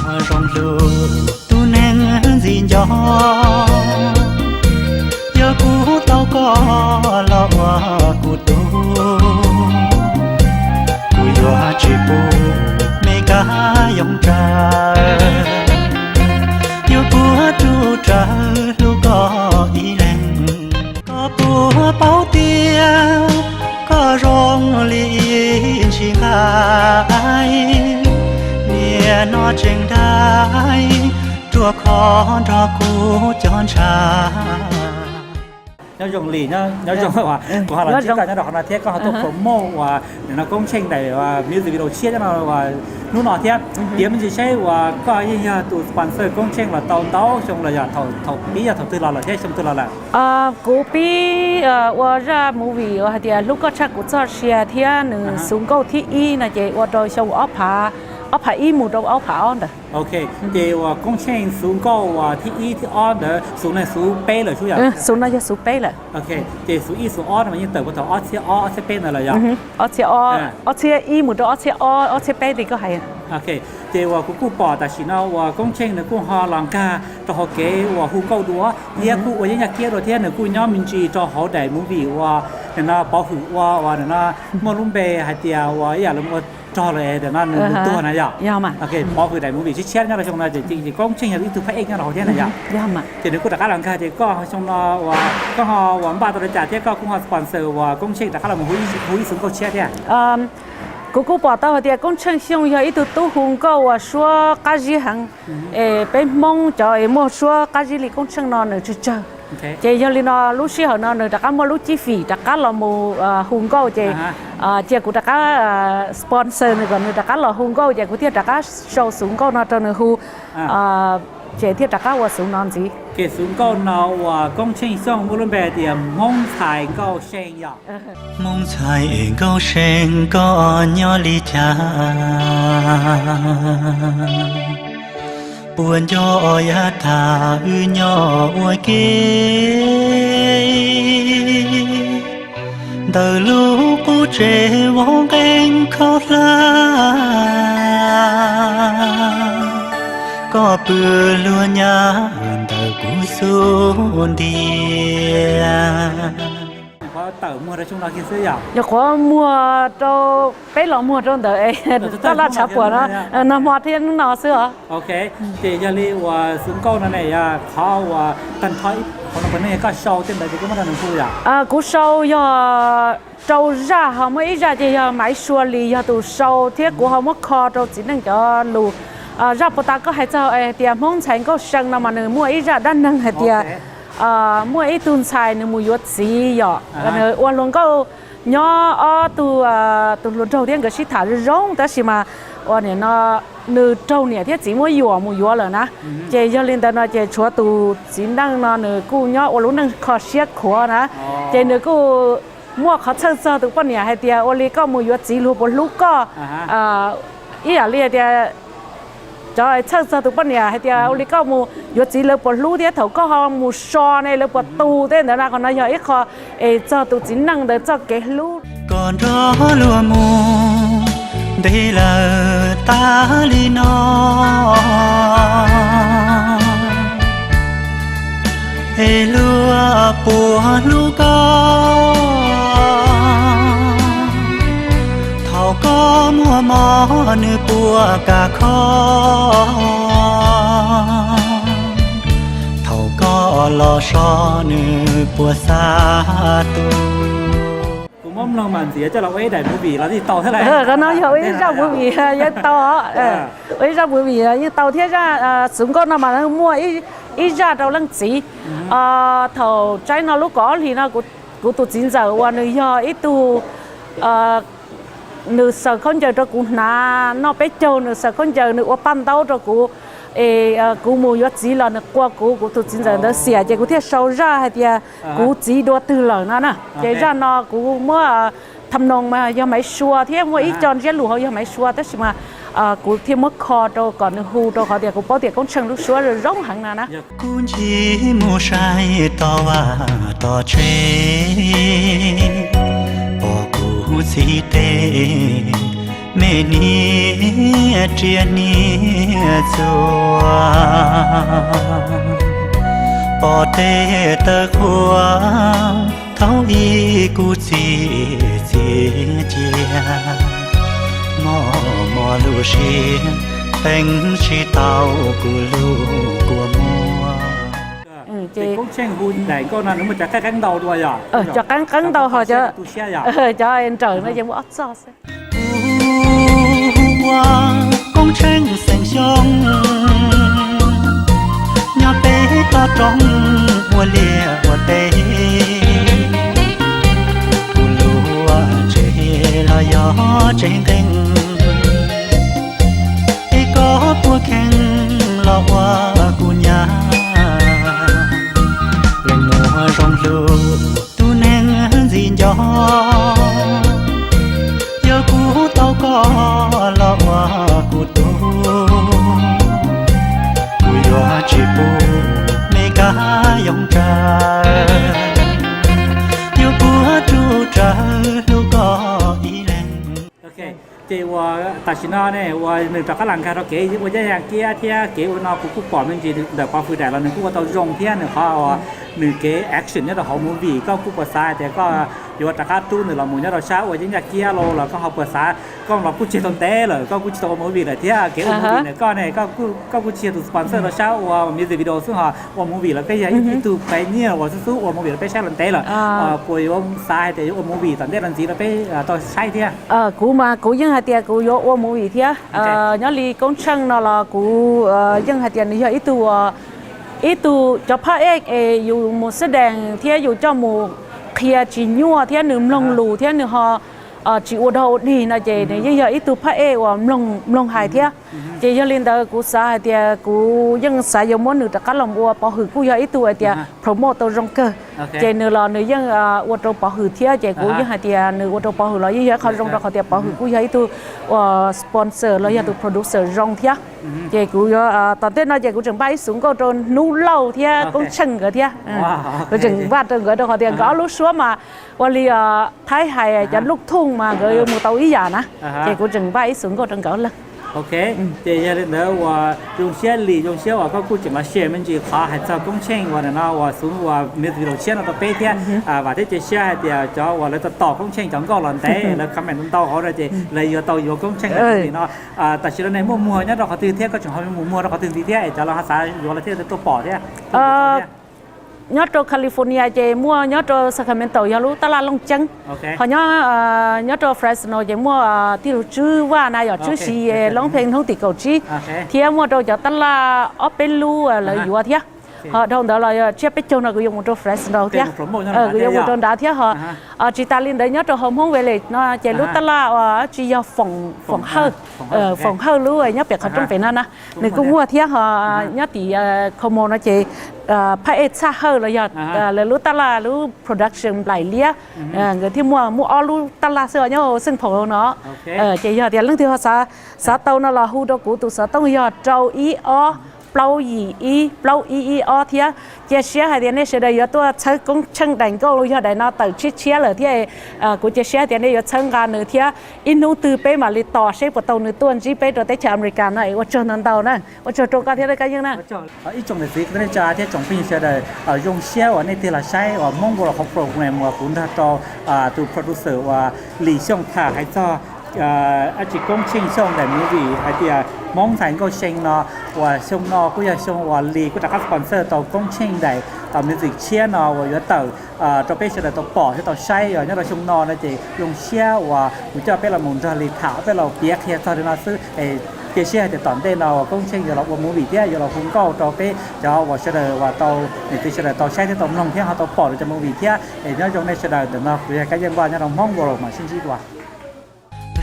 Zoo hlub tus neeg ntxim nco, yog kuv tau koj los ua kuv tug, kuv yuav tsis pub me kab yoov tsawv, yuav puag ruj rawv hlub koj ib leeg. Koj puas paub tias koj zoo li ntsis nqaij, niaj hnub tseem dai ruaj khov nrog kuv cov ntshav. Nyob zoo li, nyob zoo, kuv ho los ntsib koj nyob rau qhov no thiab koj ho tuaj promote uas nim no Koob Tsheej daim music video tshiab nyob no uas hnub no thiab. Piav me ntsis saib uas koj yeej yog tus sponsor Koob Tsheej los tau ntau xyoo los yog thaum pib yog thaum twg los lawm thiab xyoo twg los lawm? Kuv pib ua zaj movie uas hais tias Hlub Koj Tshaj Kuv Txoj Sia thiab nws xuv nkauj thib ib no ces ua rau xyoo ob phav, ob phav ib mus rau ob phav ob ntawd. Ok, ces uas Koob Tsheej xuv nkauj uas thib ib thib ob ntawd, xuv no xuv peb lawm xwb yom? Xuv no yog xuv peb lawm. Ok, ces xuv ib xuv ob no mas yeej tawm puag thaum ob txhiab ob, ob txhiab peb ntawd lawm yom? Ob txhiab ob, ob txhiab ib mus rau ob txhiab ob, ob txhiab peb li koj hais. Ok, ces uas kuv kuj pom tam sim no uas Koob Tsheej nws kuj ho los nkag rau hauv kev uas hu nkauj dua thiab kuj ua yeeb yaj kiab dua thiab nws kuj nyob me ntsis rau hauv daim movie uas nim no Pov Hwm ua uas nim no muaj lub npe hais tias uas ib yam li ua rog lawm es nim no nws tuag na yom? Pov Hwm daim movie tshiab tshiab nyob rau xyoo no ces Koob Tsheej yog ib tug phab ej nyob rau hauv thiab na yom? Ces nws kuj rov qab los nkag ces koj xyoo no uas koj ho uas npaj tau li cas thiab koj kuj ho sponsor uas Koob Tsheej rov qab los hu ib xuv nkauj tshiab thiab? Kuv kuj pom tau hais tias Koob Tsheej Xyooj yog ib tug tub hu nkauj uas suab qab zib heev, es peb Hmoob cov es muaj suab qab zib li Koob Tsheej no nws tsawg tsawg. Ces yog li no lub sij hawm no nws rov qab muaj lub cib fim rov qab los mus hu nkauj ces cia kuv rov qab sponsor nws kom nws rov qab los hu nkauj ces kuv thiaj rov qab sau xuv nkauj no rau nws hu, ces thiaj rov qab ua xuv no ntxiv. Ces xuv nkauj no uas Koob Tsheej Xyooj muaj lub npe tias Hmoob Ntxhais Nkauj See yom? Hmoob ntxhais nkauj see koj nyob li cas? Puas nco yav tag wb nyob ua ke? Ntawm lub qub tsev vov nqeeb khaub hlab, koj pw luag nyab ntawm kuv xub ntiag. Nyuam qhuav muag rau, peb los muag rau ntawm Taj Laj Tshav Puam no, nag hmo thiab hnub no xwb os. Ces yog li uas xuv nkauj no ne yog qhov uas tag nrho qhov no puas neej yog koj sau tej ntawd ces koj muab rau nws hu yom? Kuv sau yog rau zaj ho muaj ib zaj ces yog Maiv Sua Lis yog tus sau thiab kuv ho muab kho rau txiv neej cov lus. Zaj puag ta koj hais txog hais tias Hmoob ntxhais nkauj see no mas nws muaj ib zaj dab neeg hais tias muaj ib tug ntxhais nws mus yuav txiv yom, nws ua hluas nkauj nyob ob tug, tus hluas nraug thiab nkawd sib tham zoo zoo tab sis mas ua nim no nws raug niam thiab txiv muab yuam mus yuav lawm na. Ces yog li ntawd no ces tshuav tus txiv neej no nws kuj nyob ua lub neej kho siab khuav na. Ces nws kuj muaj qhov txhawj txog tus poj niam hais tias ua li koj mus yuav txiv luag puas hlub koj, ib yam li hais tias cov txhawj txog tus poj niam hais tias ua li koj mus yuav txiv lawv puas hlub thiab thaum koj ho mus so ne lawv puas tu tej ntawd na. Qhov no yog ib qho es txog tus txiv neej ntawd txoj kev hlub. Koj nrog luag mus ntev lawm tas li no, es luag puas hlub koj? Thaum koj muaj mob nws puas kam kho? Thaum koj los so nws puas xa tus? Kuv muab mloog mas ntxiv coj los ua ib daim movie los yeej tau thiab lauj. Qhov no yog ua ib zaj movie yeej tau, ua ib zaj movie yeej tau thiab. Zaj xuv nkauj no mas muaj ib zaj rau leej txiv. Thaum tsaib no lub kaum ob hlis no kuv tus txiv ntxawm uas nws yog ib tug, nws xaws khaub ncaws rau kuv hnav noj peb caug, nws xaws khaub ncaws nws ua paj ntaub rau kuv, es kuv mus yuav txiv los nws qua kuv, kuv tus txiv ntxawm ntawd xiam ces kuv thiaj sau zaj hais tias kuv txiv dua twg lawm no na. Ces zaj no kuv muab tham noos mas yog Maiv Sua thiab muaj ib co ntsiab lus hauv yog Maiv Sua tab sis mas kuv thiaj muab kho rau kom nws hu rau qhov tias kuv paub tias Koob Tsheej lub suab zoo heev no na. Kuv ncig mus saib toj vaj toj tsev, pom kuv txiv tes Me niag riam niag txuas, pom tej tawv qhuav thaum ub kuv txiv txiv cia. Mos mos lub siab, peem tsis tau kuv lub kua muag. Ces Koob Tsheej hu daim nkauj no nws muaj cov qeeb qeeb ntau dua yom? Cov qeeb qeeb ntau ho cov, cov nrawm no ces muaj ob txoj xwb. Kuv hu ua Koob Tsheej xeem Xyooj, nyob pem toj roob ua liaj ua teb. Kuv lub tsev los yog tsev nkeeg, es koj puas kheev los ua kuv nyab? Leej muaj zoo hlub tus neeg ntxim nco, yog kuv tau koj los ua kuv tub, kuv yuav tsis pub me kab yoog tsawv, yuav puag ruj rawv hlub koj ib leeg. Ces uas tam sim no ne uas nws rov qab los nkag rau kev ua yaj yam kiab thiab kev ua no kuv kuj pom me ntsis ntawm pov hwm daim los nws kuj ua tau zoo thiab nws qhov uas nws kev action nyob rau hauv movie, koj kuj puas xav hais tias koj yuav rov qab rub nws los mus nyob rau sab ua yeeb yaj kiab los los koj ho puas xav, koj los kuj tsis tau ntev lawm, koj kuj tsis tau ua movie lawm thiab kev ua movie ntawm koj ne, koj kuj tsis yog tus sponsor rau sab ua music video xwb ho ua movie los koj yog ib tug pioneer uas xub xub ua movie rau peb saib los ntev lawm, puas yuav xav hais tias yuav ua movie tom ntej los ntxiv rau peb tau saib thiab? Kuv mas kuv yeej hais tias kuv yuav ua movie thiab. Nyob li Koob Tsheej no los kuv yeej hais tias nws yog ib tug, ib tug cov phaj ej es yus mus xab dees thiab yus coj mus qhia tsis nyuaj thiab nws mloog lus thiab nws ho tsis ua dog ua dig no ces nws yeej yog ib tug phaj ej uas mloog hais thiab. Ces yog li ntawd kuv xav hais tias kuv yeej xav yuav muab nws rov qab los ua pov hwm, kuj yog ib tug hais tias promote tau zoo kawg. Ces nws los nws yeej ua rau pov hwm thiab, ces kuv yeej hais tias nws ua rau pov hwm los yeej yog ib qho zoo rau qhov tias pov hwm kuj yog ib tug uas sponsor los yog tus producer zoo thiab. Ces kuv yuav tom ntej no ces kuv tseem npaj ib xuv nkauj rau Hnub Lauj thiab Koob Tsheej nkawd thiab. Kuv tseem npaj rau nkawd rau qhov tias nkawd ob lub suab mas ua li thaib hais cov luj thooj mas nkawd mus tau ib yam na. Ces kuv tseem npaj ib xuv nkauj rau nkawd ob leeg. Ok, ces yog li ntawd uas zoo siab li zoo siab uas koj kuj tseem los share me ntsis qhov hais txog Koob Tsheej uas ntawm no uas xuv uas music video tshiab no rau peb thiab. Vam thiab cia siab hais tias cov uas lawv tos tos Koob Tsheej cov nkauj los ntev lawv comment ntau hauv no ces lawv yuav tau yuav Koob Tsheej lawv no. Tam sim no nej muaj muag nyob rau qhov twg thiab koj tseem ho mus muag rau qhov twg ntxiv thiab es cov lawv ho xav yuav los thiaj tuaj pom thiab? Nyob rau California ces muaj, nyob rau Sacramento yog lub tab laj Looj Ceeb, ho nyob, nyob rau Fresno ces muaj tij laug Tswb Vaj na yom, Tswb Siv Looj Pheej hnub tim kaum tsib, thiab muaj rau cov tab laj ob peb lub lawv yuav thiab. Ho dhau ntawd los tsiab peb caug no kuv yuav mus rau Fresno thiab, kuv yuav mus rau nrad thiab ho. Tsis tas li ntawd nyob rau hauv Hmoob Village no ces lub tab laj uas tsis yog Foom Hawj, Foom Hawj lub nyob pem qhov rooj pem no na, nws kuj muaj thiab ho. Nyob tim Como no ces phaj ej Txhaj Hawj los yog lawv lub tab laj lub production Nplaim Liab, nkawd thiaj muaj, muaj ob lub tab laj xwb nyob Xeej Phaum no. Ces yog tias leej twg ho xav tau no los hu rau kuv tus xov tooj yog rau ib ob plaub yim ib plaub ib ib ob thiab. Cia siab hais tias nej sawv daws yuav tuaj txhawb Koob Tsheej daim nkauj yog daim no tawm tshiab tshiab lawm thiab. Kuv cia siab hais tias nej yuav txhawb nqa nws thiab ib hnub twg peb mam li tos seb puas tau nws tuaj ntsib peb rau teb chaws America no es ua tsaug ntau ntau na. Ua tsaug rau koj thiab Kab Yeej na. Ib tsoom niam txiv kwv tij neej tsa thiab tsoom phooj ywg sawv daws, zoo siab uas nej tig los saib uas Hmoob World qhov program uas kuv nrog rau tus producer uas Lis Xyooj tham hais txog dab tsi Koob Tsheej Xyooj daim movie hais tias Hmoob ntxhais nkauj see no, uas xyoo no kuj yog xyoo uas Lis kuj rov qab sponsor tau Koob Tsheej daim music tshiab no uas yuav tawm rau peb sawv daws tau pom thiab tau saib. Nyob rau xyoo no no ces zoo siab uas kuv coj peb los mus nrog Lis tham, peb los piav qhia txog li no xwb. Cia siab hais tias tom ntej no uas Koob Tsheej yuav los ua movie thiab yuav los hu nkauj rau peb cov uas sawv daws uas tau, niam txiv sawv daws tau saib thiab tau mloog thiab ho tau pom rau cov movie thiab. Es nyob zoo nej sawv daws, ntawm no kuv yog Kab Yeej Vaj nyob rau Hmoob World mam sib ntsib dua.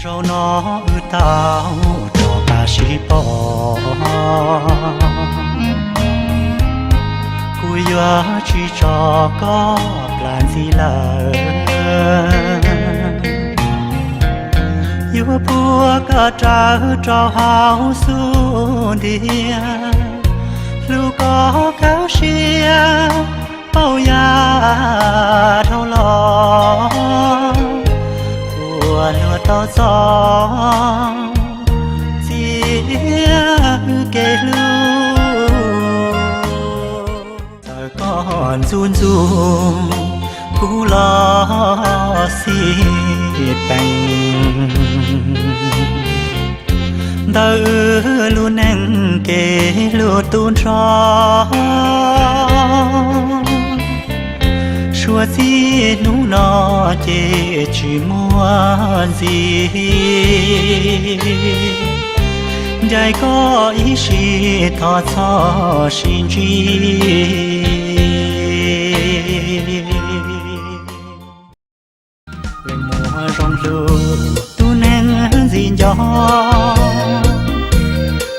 Zaum no wb tau rov qab sib pom, kuv yuav tsis tso koj plam ntxiv lawm. Yuav puag koj rawv rau hauv xub ntiag, hlub koj kawg siab paub yav dhau los. Ua luaj Tos txog txiv kev hlub, txawm koj ntxub ntxub kuv los xij peem. Ntawm lub neej kev hlub tub nrho, suav txij hnub no ces tsis muaj ntxiv. Ncaim koj ib sim thov txhob sib ntsib. Leej muaj zoo hlub tus neeg ntxim nco,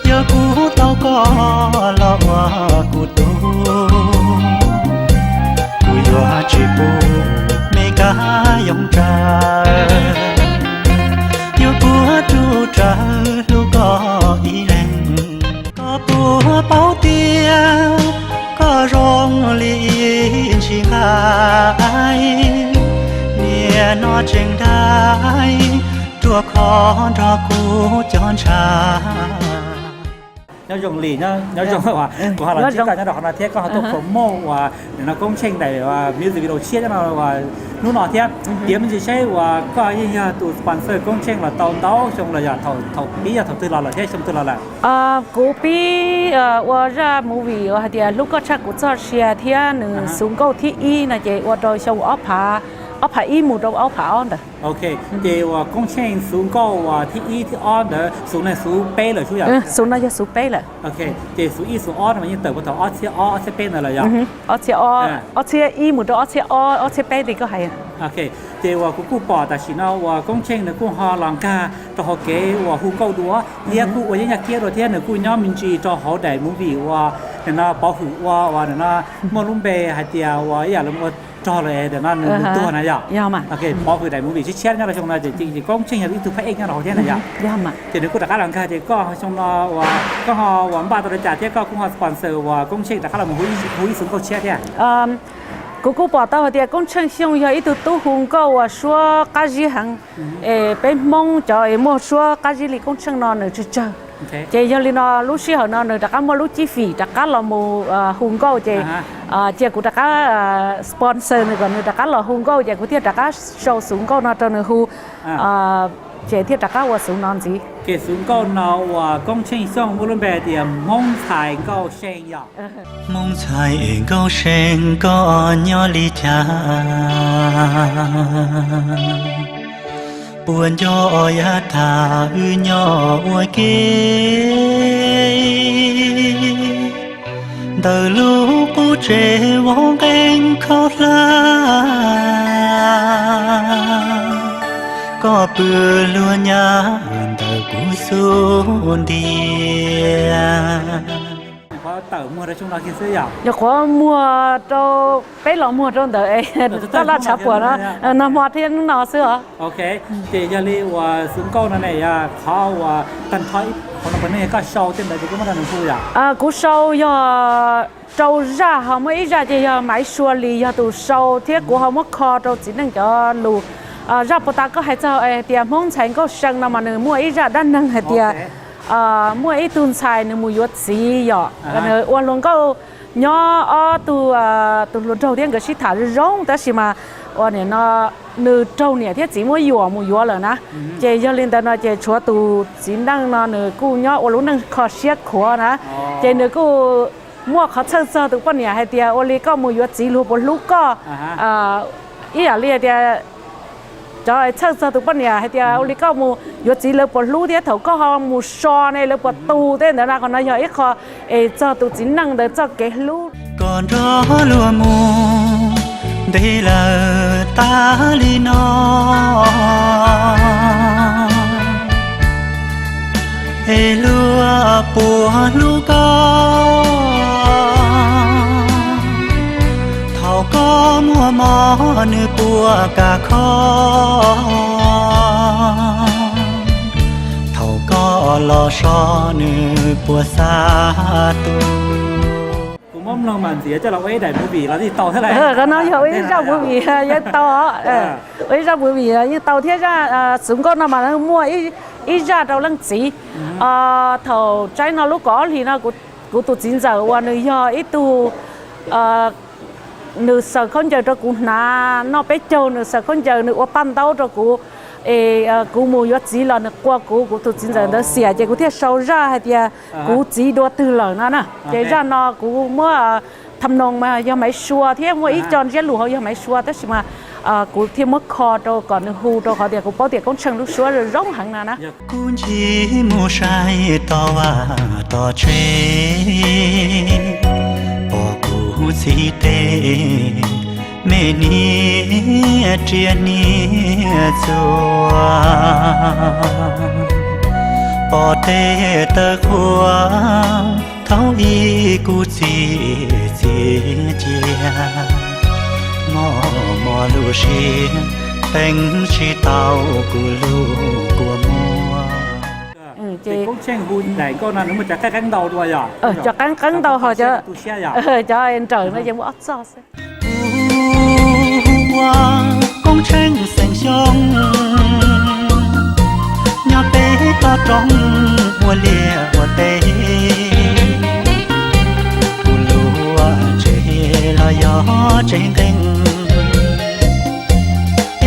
yog kuv tau koj los ua kuv tug, kuv yuav tsis pub me kab yoov tsawv, yuav puag ruj tsawv hlub koj ib leeg. Koj puas paub tias koj zoo li ib ntsis nqaij, niaj hnub tseem dai ruaj khov nrog kuv cov ntshav. Nyob zoo li, nyob zoo, kuv ho los ntsib koj nyob rau qhov no thiab koj ho tuaj promote uas nim no Koob Tsheej daim music video tshiab nyob no uas hnub no thiab. Piav me ntsis saib uas koj yeej yog tus sponsor Koob Tsheej los tau ntau xyoo los yog thaum pib yog thaum twg los lawm thiab xyoo twg los lawm? Kuv pib ua zaj movie uas hais tias Hlub Koj Tshaj Kuv Txoj Sia thiab nws xuv nkauj thib ib no ces ua rau xyoo ob phav, ob phav ib mus rau ob phav ob ntawd. Ok, ces uas Koob Tsheej xuv nkauj uas thib ib thib ob ntawd, xuv no xuv peb lawm sub yom? Xuv no yog xuv peb lawm. Ok, ces xuv ib xuv ob no mas yeej tawm puag thaum ob txhiab ob ob txhiab peb ntawd lawm yom? Ob txhiab ob, ob txhiab ib mus rau ob txhiab ob, ob txhiab peb li koj hais. Ok, ces uas kuv kuj pom tam sim no uas Koob Tsheej nws kuj ho los nkag rau hauv kev uas hu nkauj dua thiab kuj ua yeeb yaj kiab dua thiab nws kuj nyob me ntsis rau hauv daim movie uas nim no Pov Hwm ua uas nim no muaj lub npe hais tias uas ib yam li ua rog los nim no nws tuag na yom? Pov Hwm daim movie tshiab tshiab nyob rau xyoo no ces Koob Tsheej yog ib tug phab ej nyob rau hauv thiab na yom? Ces nws kuj rov qab los nkag ces koj xyoo no uas koj ho uas npaj tau li cas thiab koj kuj ho sponsor uas Koob Tsheej rov qab los mus hu ib xuv nkauj tshiab thiab? Kuv kuj pom tau hais tias Koob Tsheej Xyooj yog ib tug tub hu nkauj uas suab qab zib heev, es peb Hmoob cov es muaj suab qab zib li Koob Tsheej no nws tsawg tsawg. Ces yog li no lub sij hawm no nws rov qab muaj lub cib fim rov qab los mus hu nkauj ces cia kuv rov qab sponsor nws kom nws rov qab los hu nkauj ces kuv thiaj rov qab sau xuv nkauj no rau nws hu, ces thiaj rov qab ua xuv no ntxiv. Ces xuv nkauj no uas Koob Tsheej Xyooj muaj lub npe hais tias Hmoob Ntxhais Nkauj See yom? Hmoob ntxhais nkauj see koj nyob li cas, puas nco yav tas wb nyob ua ke, ntawm lub qub tsev vov nqeeb khaub hlab, koj pw luag nyab ntawm kuv xub ntiag. Nyuam qhuav muag rau peb los muag rau ntawd, toj laj tshav puam no, nag hmo thiab hnub no xwb os. Ces yog li uas xuv nkauj no ne yog qhov uas tag nrho qhov no puas neej yog koj sau tej ntawd ces koj muab rau nws hu yom? Kuv sau yog rau zaj ho muaj ib zaj ces yog Maiv Sua Lis yog tus sau thiab kuv ho muab kho rau txiv neej cov lus. Zaj puag ta koj hais txog hais tias Hmoob ntxhais nkauj see no mas nws muaj ib zaj dab neeg hais tias muaj ib tug ntxhais nws mus yuav txiv yom, nws ua hluas nkauj nyob ob tug, tus hluas nraug thiab nkawd sib tham zoo zoo tab sis mas ua nim no nws raug niam thiab txiv muab yuam mus yuav lawm na. Ces yog li ntawd no ces tshuav tus txiv neej no nws kuj nyob ua lub neej kho siab khuav na. Ces nws kuj muaj qhov txhawj txog tus poj niam hais tias ua li koj mus yuav txiv luag puas hlub koj, ib yam li hais tias cov txhawj txog tus poj niam hais tias ua li koj mus yuav txiv lawv puas hlub thiab thaum koj ho mus so ne lawv puas tu tej ntawd na. Qhov no yog ib qho es txog tus txiv neej ntawd txoj kev hlub. Koj nrog luag mus ntev lawm tas li no, es luag puas hlub koj? Thaum koj muaj mob nws puas kam kho? Thaum koj los so nws puas xa tus? Mloog mas ntxiv coj los ua ib daim movie los yeej tau thiab lauj. Qhov no yog ua ib zaj movie yeej tau, ua ib zaj movie yeej tau thiab. Zaj Xuv Nkauj no mas muaj ib zaj rau leej txiv. Thaum tsaib no lub kaum ob hlis no, kuv tus txiv ntxawm uas nws yog ib tug, nws xaws khaub ncaws rau kuv hnav noj peb caug, nws xaws khaub ncaws, nws ua paj ntaub rau kuv, es kuv mus yuav txiv los nws qua kuv, kuv tus txiv ntxawm ntawd xiam, ces kuv thiaj sau zaj hais tias kuv txiv dua twg lawm no na. Ces zaj no kuv muab tham noos mas yog Maiv Sua thiab muaj ib co ntsiab lus hauv yog Maiv Sua, tab sis mas kuv thiaj muab kho rau kom nws hu, rau qhov tias kuv paub tias Koob Tsheej lub suab zoo heev no na. Kuv ncig mus saib tom vaj tom tsev, pom kuv txiv tej me hniav tsiaj hniav txuas, pom tej taw qhua thaum ub kuv txiv txiav cia, mob mob lub siab teeb tsis tau kuv lub kua muag. Ces Koob Tsheej hu daim nkauj no nws muaj cov qeeb qeeb ntau dua yog? Cov qeeb qeeb ntau ho cov nrawm no ces muaj ob txoj xwb. Kuv hu ua Koob Tsheej xeem Xyooj, nyob pem toj roob ua liaj ua teb. Kuv lub tsev los yog tsev nqeeb,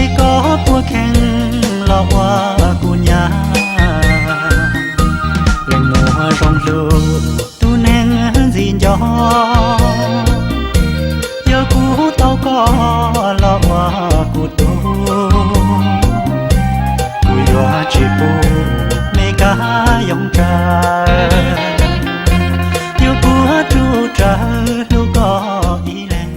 es koj puas kheev los ua kuv nyab, los mus zoo hlub tus neeg ntxim nco. Yog kuv tau koj los ua kuv tug, kuv yuav tsis pub me kab yoo tsawv, yuav puag ruj rawv hlub koj ib leeg.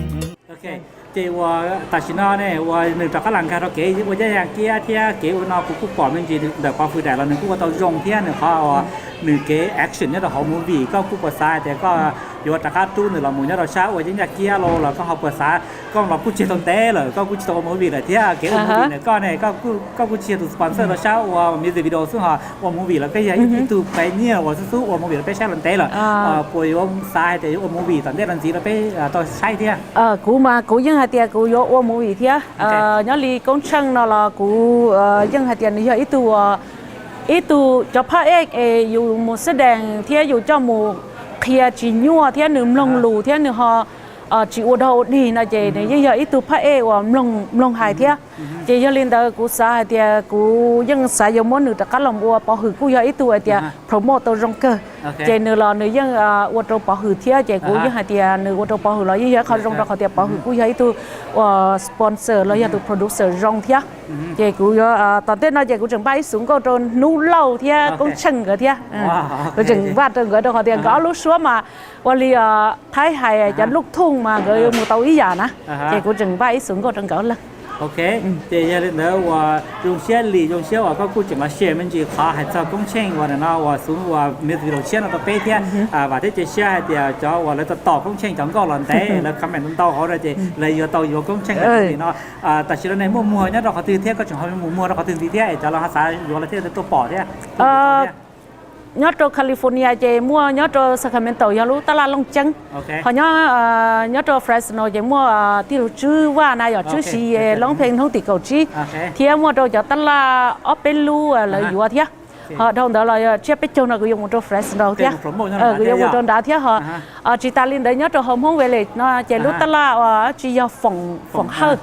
Ces uas tam sim no ne uas nws rov qab los nkag rau kev ua yaj yaj kiab thiab kev ua no kuv kuj pom me ntsis ntawm pov hwm daim los nws kuj ua tau zoo thiab nws qhov uas nws kev action nyob rau hauv movie. Koj kuj puas xav hais tias koj yuav rov qab rub nws los mus nyob rau sab ua yeeb yaj kiab los los koj ho puas xav? Koj los kuj tsis tau ntev lawm, koj kuj tsis tau ua movie lawm thiab kev ua movie ntawm koj ne, koj kuj tsis yog tus sponsor rau sab ua music video xwb ho ua movie los koj yog ib tug pioneer uas xub xub ua movie rau peb saib los ntev lawm. Puas yuav xav hais tias yuav ua movie tom ntej los ntxiv rau peb tau saib thiab? Kuv mas kuv yeej hais tias kuv yuav ua movie thiab. Nyob li Koob Tsheej no los kuv yeej hais tias nws yog ib tug, ib tug cov phab ej es yus mus xab dees thiab yus coj mus qhia tsis nyuaj thiab nws mloog lus thiab nws ho tsis ua dog ua dig no ces nws yeej yog ib tug phab ej uas mloog hais thiab. Ces yog li ntawd kuv xav hais tias kuv yeej xav yuav muab nws rov qab los ua, pov hwm kuj yog ib tug hais tias promote tau zoo kawg. Ces nws los nws yeej ua rau pov hwm thiab ces kuv yeej hais tias nws ua rau pov hwm los yeej yog ib qho zoo rau qhov tias pov hwm kuj yog ib tug uas sponsor los yog tus producer zoo thiab. Ces kuv yuav tom ntej no ces kuv tseem npaj ib xuv nkauj rau Hnub Lauj thiab Koob Tsheej nkawd thiab. Kuv tseem npaj rau nkawd rau qhov tias nkawd ob lub suab mas ua li thaib hais cov lub thooj mas nkawd mus tau ib yam na. Ces kuv tseem npaj ib xuv nkauj rau nkawd ob leeg. Ces yog li ntawd uas zoo siab li zoo siab uas koj kuj tseem los share me ntsis qhov hais txog Koob Tsheej uas nim no uas xuv uas music video tshiab no rau peb thiab. Vam thiab cia siab hais tias cov uas lawv tos tos Koob Tsheej cov nkauj los ntev lawv comment ntau hauv no ces lawv yuav tau yuav Koob Tsheej no. Tam sim no nej muaj muag nyob rau qhov twg thiab koj tseem ho mus muag rau qhov twg ntxiv thiab es cov los ho xav yuav los thiaj tuaj pom thiab? Nyob rau California ces muaj, nyob rau Sacramento yog lub tab laj Looj Ceeb, ho nyob, nyob rau Fresno ces muaj tij laug Tswb Vaj na yog Tswb Siv Yees loob pheej hnub tim kaum tsib, thiab muaj rau cov tab laj ob peb lub lawv yuav thiab. Ho dhau ntawd los tsiab peb caug no kuv yuav mus rau Fresno thiab, kuv yuav mus rau nrad thiab ho. Tsis tas li ntawd nyob rau hauv Hmoob Village no ces lub tab laj uas tsis yog Foom Hawj,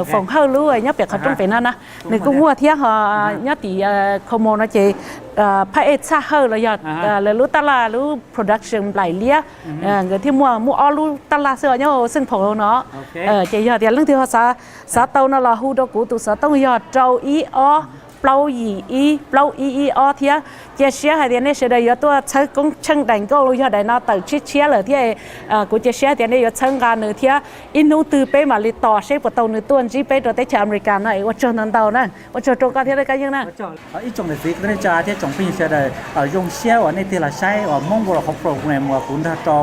Foom Hawj lub nyob pem qhov rooj pem no na, nws kuj muaj thiab ho. Nyob tim Como no ces phab ej Txhaj Hawj los yog lawv lub tab laj lub production Nplaim Liab, nkawd thiaj muaj, muaj ob lub tab laj xwb nyob Xeej Phaum no. Ces yog tias leej twg ho xav tau no los hu rau kuv tus xov tooj yog rau ib ob plaub yim ib plaub ib ib ob thiab. Cia siab hais tias nej sawv daws yuav tuaj txhawb Koob Tsheej daim nkauj yog daim no tawm tshiab tshiab lawm thiab. Kuv cia siab hais tias nej yuav txhawb nqa nws thiab ib hnub twg peb mam li tos seb puas tau nws tuaj ntsib peb rau teb chaws America no es ua tsaug ntau ntau na. Ua tsaug rau koj thiab Kab Yeej na. Ib tsoom niam txiv kwv tij neej tsa thiab tsoom phooj ywg sawv daws, zoo siab uas nej tig los saib uas Hmoob World qhov program uas kuv nrog rau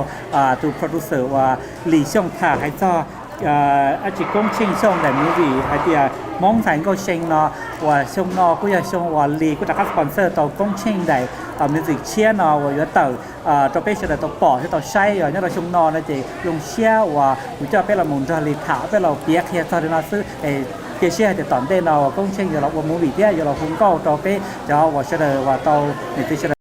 tus producer uas Lis Xyooj tham hais txog dab tsi Koob Tsheej Xyooj daim movie hais tias Hmoob ntxhais nkauj see no, uas xyoo no kuj yog xyoo uas Lis kuj rov qab sponsor tau Koob Tsheej daim music tshiab no uas yuav tawm rau peb sawv daws tau pom thiab tau saib nyob rau xyoo no no ces zoo siab uas kuv coj peb los mus nrog li tham, peb los piav qhia txog li no xwb. Cia siab hais tias tom ntej no Koob Tsheej yuav los ua movie thiab yuav los hu nkauj rau peb cov uas sawv daws uas tau, niam txiv sawv daws